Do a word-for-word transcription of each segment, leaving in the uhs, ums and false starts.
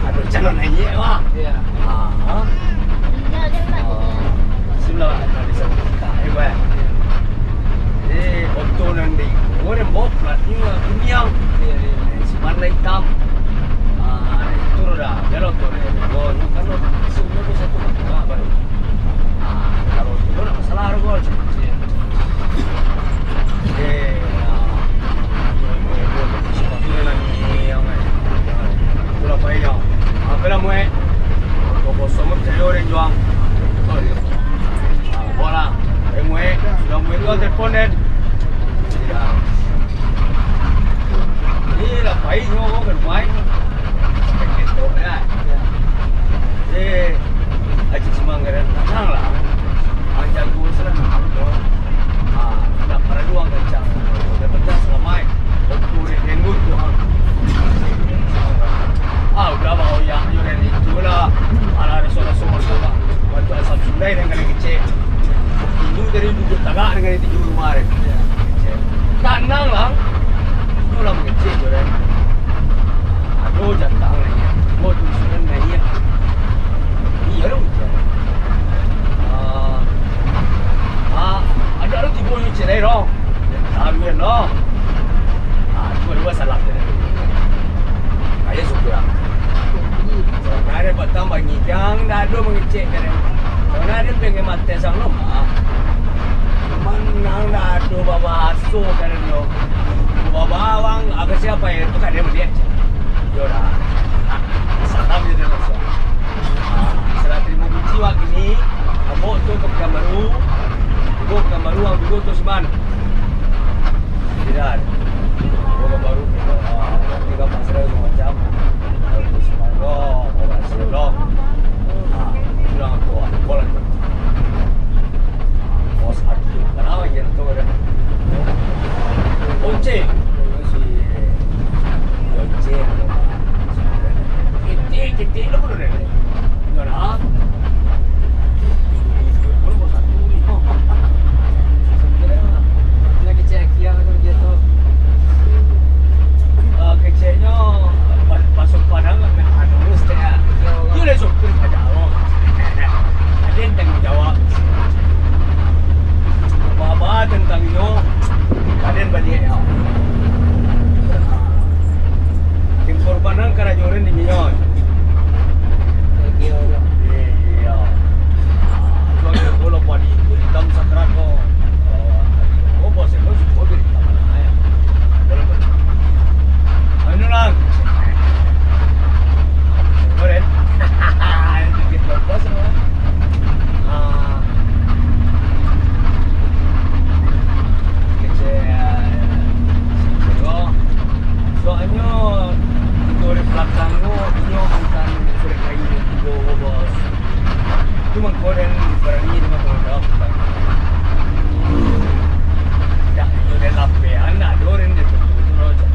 Ado calon naiak, wah. Iya. Ah. Sebelah ada di sana. Eh, wah. Eh, oto nan di, oh, nan bawa platnya kuniang. Iya, iya. Eh, si warna hitam. Ah, itu roda. Biar oto deh. Oh, ini kan oto. Semua tu satu. Ah, baru. Ah, kalau oto nak masalah, baru gua cek. Iya. Eh, ah. Sepatu nan, eh, yang, eh, itulah painyo. Apo lah, muek? Kosong, percaya orang juang. Oh, iya. Ah, bola. Eh, muek. Sudah muek tu telepon, Den. Iya. Ih, lah, painyo, kan, main. Gitu, ya. Eh, Haji Simang keren, tenang lah. Ang jago salah, nah, bro. Ah, tak perlu ang kencang. Udah pecah selama, eh. Waktu dia tengok tu, ah. Ah, udah, bang, oh, ya, yo, dari itu lah. Alah, ada suara-suara, suara. Waktu asam sundai dengan kecil. Itu dari duduk tagak dengan itu rumah dia. Tanang lah. Itu lah mengecil tu, kan. Aduh, jatah lah, ya. Mau tulisan lah, ya. Iya, lu. Ah, Alhamdulillah. Ah, tu baru salam dia. Ayo syukur lah. Soalnya ada patang pagi, jang dah ado mangecek dia. Soalnya ada pengen mati sang lo. Ah. Cuman nang dah ado babaso kan dia. Bawa bawang, apa siapa ya? Tu kan dia melihat. Yo dah. Ah, salam dia dah langsung. Ah, salam terima kasih wak kini. Ambo tu ke Pekanbaru. Ambo Pekanbaru, ang duo tu Siman. Tidak. Ambo Pekanbaru, ah, tiga pasar macam. Terus Mangga, orang Selong. Ah, bilang tu, ah, bola tu. Bos Aki. Kenapa gitu tu, kan? Onceng. Si Onceng. Kitik, kitik, apa tu, Nek? Enggak ada. Ini bos Aki ni. Lagi cek Aki yang tu, dia tu. Ah, keceknyo, pas, pas Padang, anu, setiap, dia boleh sopir saja, oh. Ada yang tanggung jawab. Apa-apa tentang inyo, badan baliak, ya. Tim korban nan karajo den di inyo. Iya. Kalau bola padi itu hitam sakrat ko. Oh, bos, bos, bos, hitam mana, ya? Anu lah. Boleh. Dikit lepas, ya. Ah. Kecek, ya. Soalnyo, itu di belakang tu, inyo bukan surat kayu tu, bos. Itu mangko den barani dengan pengendara. Dah, itu den lapehan, dah, ado den di situ, itu loh, cak.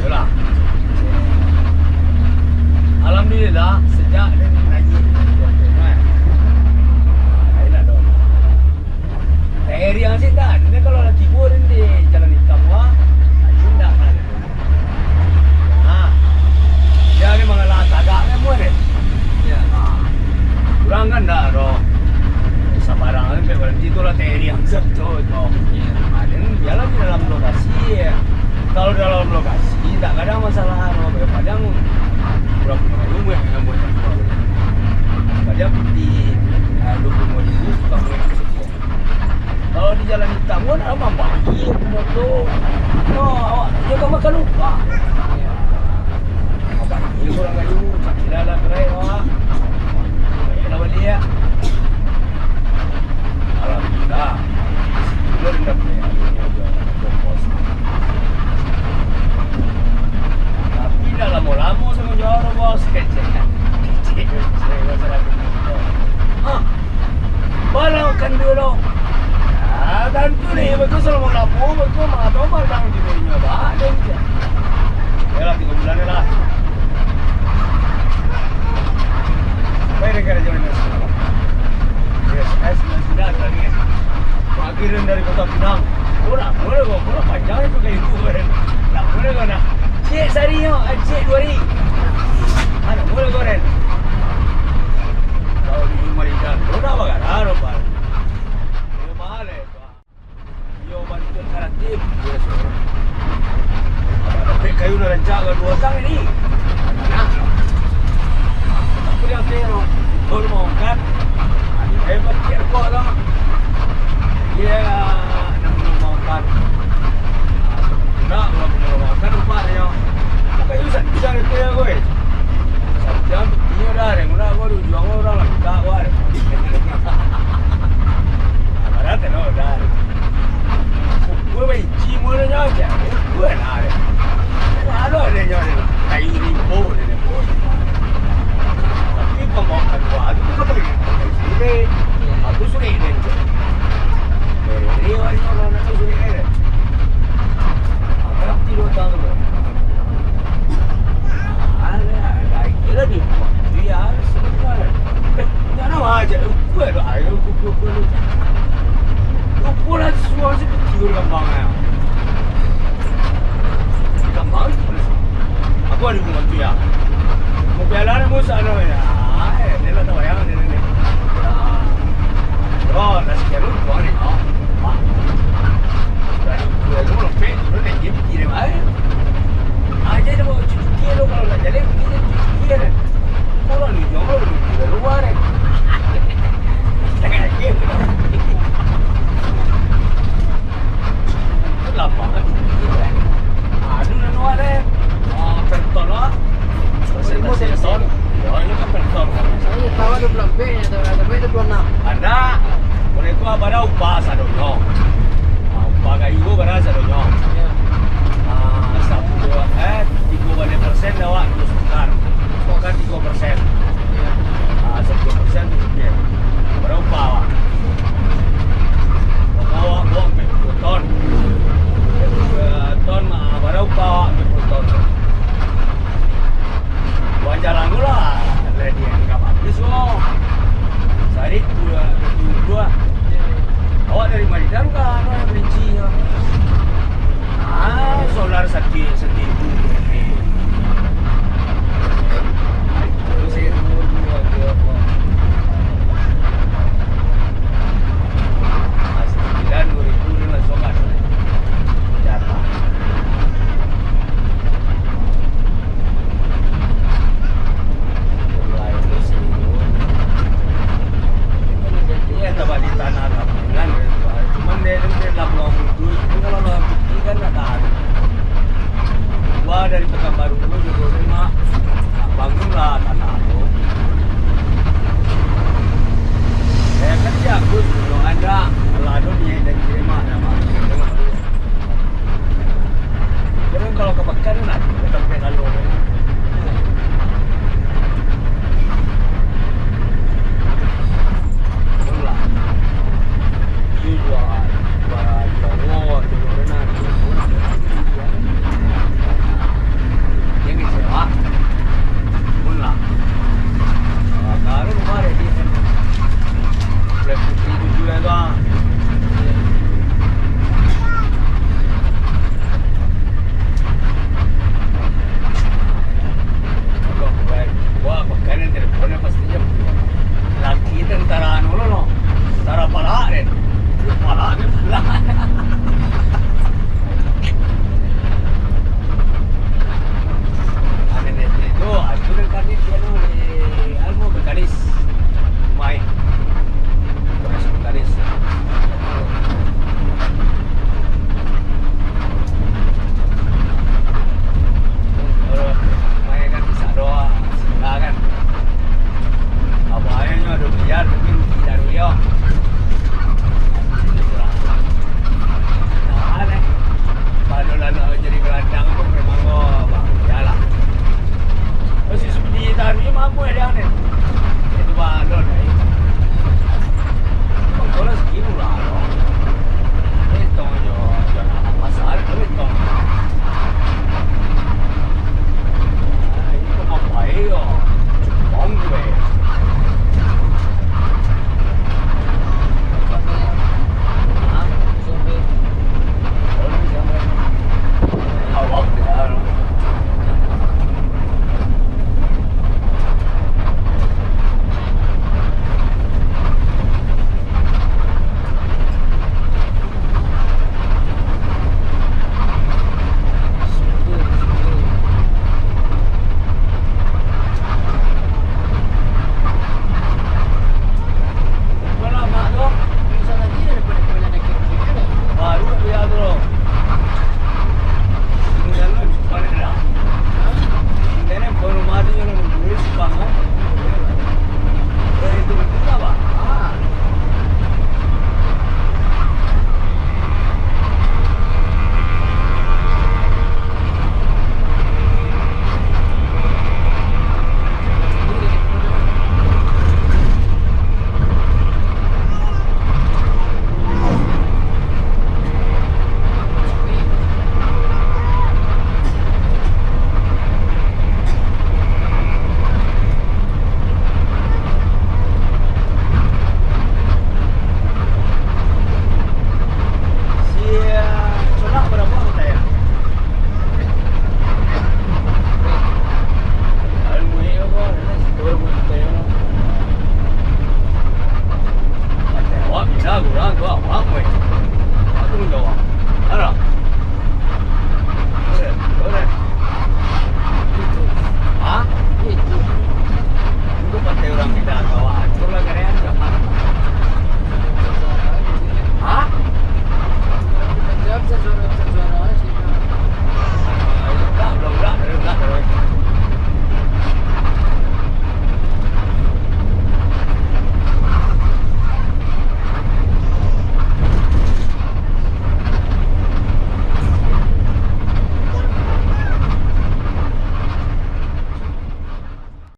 Iyolah. Alhamdulillah, sejak den naik, lain ado. Tayari ang sih dah, den kalau lah tibo den di jalan hitam, wah, lain dah, kan. Nah, dia ni mangalah tagak kan, buat deh. Ya. Nah, urang kan dah, doh. Sabarang kan, berhenti tu lah tayari ang satu, doh. Ya. Nah, den biarlah di dalam lokasi, ya. Kalau dalam lokasi, tak kadang masalah, no. Padang, kurang punya rumah yang buat. Padang putih, ah, dua puluh lima ribu, tukang minyak. Kalau di jalan hitam kan, ah, mambayia motor. No, awak, dia kan makan upah. Mambayia kurang kayu, cak kira lah, kerai, awak. Bayar lah balik, ya. Alhamdulillah. Itu dah dendam, ya. Tapi dah lamo-lamo tu manjual, bos. Kecek. Kecek, kecek, masalah tu. Ah, balang kan dulu. Ah, tantu ni, betul, salamo-lamo, betul, mah, tu balang di dunia, bah, dan je. Yalah, tiga bulan ni lah. Baik, negara jalan ni. Yes, yes, yes, sudah, sudah, ni. Pagi ni dari Kota Pinang. Kurang, boleh kok, kurang panjang itu kayu tu, kan. Tak boleh kok, nak. Cik sehari, yo, cik dua hari. Anak boleh kok, Ren. Kalau di rumah ikan, kau dah bagara, Ren. Dia mahal, eh, Pak. Yo, bantuan karatin. Biaso. Dapek kayu lah rancak lah dua batang ni. Nah. Apa dia kira? Baru mau kan? Hebat dia kok lah. Iya, nak mau makan. Nak, kalau mau makan, lupa dia. Apa kayu santiang itu ya, gue? Santiang, iya dah, yang mana gue di ujung orang lah, minta gue. Nah, padahal tak ada dah. Gue main gym, gue dah nyawa, gue lah, gue. Ada ada nyawa, kayu rimbo, dia. Tapi pembawa kedua tu, tu kan boleh. Sulit. Aku sulit, dia. Dia, dia, dia, dia, dia, dia, dia. Apa yang tidur tahu tu? Ada, ada, ada di rumah. Dia ada sebenarnya. Eh, tak ada aja. Gue ada air, gue, gue, gue. Lupa lah, suara si kecil gampang, ya. Gampang. Aku ada rumah tu, ya. Mau piala ni, mau sana, ya. Ah, eh, dia lah tahu, ya, dia ni. Ah. Oh, dah Pekanbaru